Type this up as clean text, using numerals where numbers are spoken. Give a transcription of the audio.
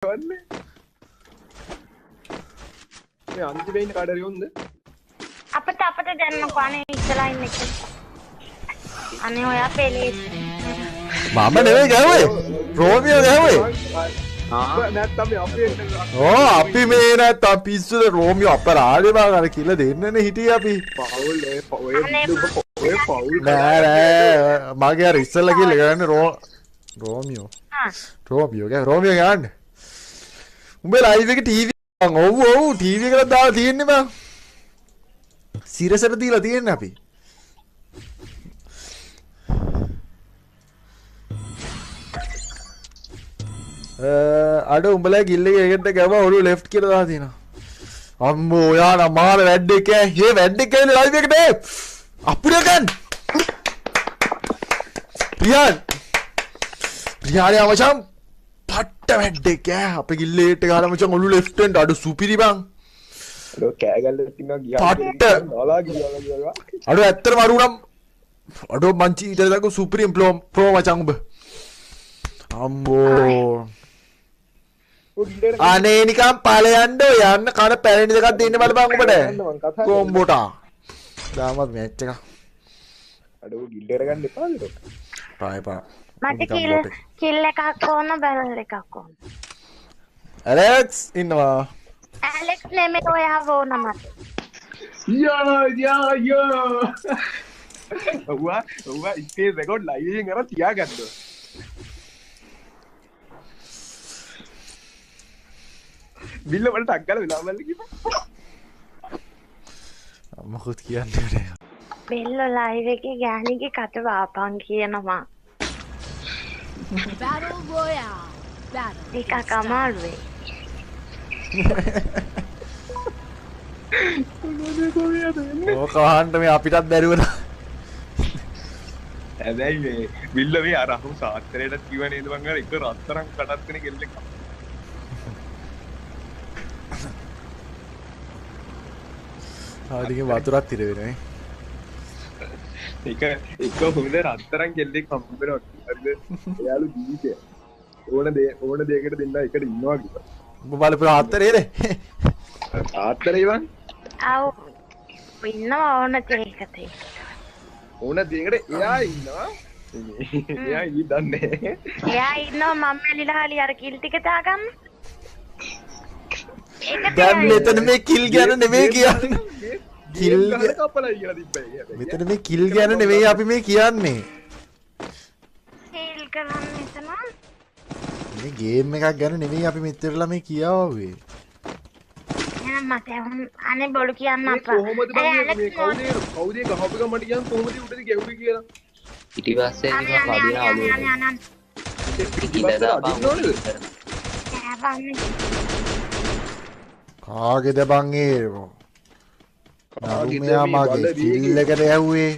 වන්නේ. මේ අන්තිමේ ඉන්න කාට හරි හොඳ? අපිට අපිට දෙන්නකෝ අනේ ඉස්සලා ඉන්න එක. අනේ ඔයා පෙලේ. මම නෙවෙයි ගැහුවේ. රෝමියෝ ගැහුවේ. නැත්තම් අපි ඔව් අපි මේ නැත්තම් පිස්සුද රෝමියෝ අපරාධේ බං අර කියලා දෙන්නනේ හිටියේ අපි. පවුල් ඔය ඔය පවුල් නෑ නෑ මගේ අර ඉස්සෙල්ලා කියලා ගන්නේ රෝමියෝ. රෝමියෝ ගෑ රෝමියෝ ගන්න. උඹේ ලයිව් එකේ ටීවී බං ඔව් ඔව් ටීවී එකට දාලා තියෙන්නේ බං. සිරසට දීලා තියෙන්නේ අපි. අඩ උඹලා ගිල් එක එකට ගැව්වා ඔළුව ලෙෆ්ට් කියලා දාලා තියෙනවා. අම්මෝ ඔයා නම් මාර වැඩ එක ඈ. මේ වැඩ එක ඇවිල්ලා ලයිව් එකට අපුඩ ගන්න. රියාන් රියානේ මචං පට්ට වැඩ එක ඈ. අපේ ගිල් එකට ගහලා මචං ඔළුව ලෙෆ්ට් වෙන්න අඩ සුපිරි බං. අඩෝ කෑ ගල්ලා තින්නවා ගියා. පට්ට. නාලා ගියා ගියා. අඩෝ ඇත්තටම අරු නම් අඩෝ මං චීටර් දක්ව සුපිරිම ප්‍රෝ මචං උඹ. අම්බෝ අනේ නිකන් ඵලයන්ඩ යන්න කන පැරණි දෙකක් දෙන්න බලපන් උඹට. කොම්බෝටා. දාමත් මැච් එක. අඩෝ ගිල්ඩ් එකට ගන්න එපාද ඒක? එපා එපා. මට කිල් එකක් ඕන බැරල් එකක් ඕන. ඇලෙක්ස් ඉන්නවා. ඇලෙක්ස් නෙමෙයි ඔයා ඕන මට. යා යා යා. ඔව්වා ඔව්වා ඉස්කේ රෙකෝඩ් ලයිව් එකෙන් අරන් තියාගන්න ඕන. බිල්ල මට ටක් ගාලා වෙලා බලන්න කිව්වා. මොකුත් කියන්න බැහැ. බෙල්ල ලයිව් එකේ ගෑණිගේ කට වාපන් කියනවා. Battle Royale. Battle. ටිකක් අමාරුයි. ඕක අහන්න මේ අපිටත් බැරිව නා. හැබැයි මේ බිල්ල මේ අර අහු සාත්‍රයටත් කිව්වා නේද මං අර එක රත්තරන් කටක් වෙන කෙල්ලෙක්. ආ ටිකේ වතුරත් ඉර වෙනවා. එක එක හොඳ රත්තරන් කෙල්ලෙක් හම්බ වෙනවා. හරිද? එයාලු ජීවිතය ඕන දේ ඕන දෙයකට දෙන්න එකට ඉන්නවා කිව්වා. උඹ බලපු ආත්තරේ නේ. ආත්තරේ බං. ආව් ඉන්නවා ඕන දෙයකට. ඕන දෙයකට එයා ඉන්නවා. එයා ඊ දන්නේ. එයා ඉන්නවා මම ඇලිලා හරි අර කිල් ටික දාගන්න. දැන් මෙතන මේ කිල් ගැන නෙමෙයි කියන්නේ. කිල් කපලයි කියලා තිබ්බයි හැබැයි. මෙතන මේ කිල් ගැන නෙමෙයි අපි මේ කියන්නේ. කිල් කරන්න එතන. මේ ගේම් එකක් ගැන නෙමෙයි අපි මෙච්චරලා මේ කියාවේ. එහෙනම් මට අනේ බොළු කියන්න අප්පා. කොහොමද බං මේ කවුද කවුද ගහපු එක මට කියන්න කොහොමද උඩට ගැහුවේ කියලා. පිටිපස්සේ නිකන් වදින ආලුව. පිටිපස්සේ අදින්න ඕනේද? කාගේද බං ඒ? නරුමයා මගේ කිල් එකට ඇහුවේ.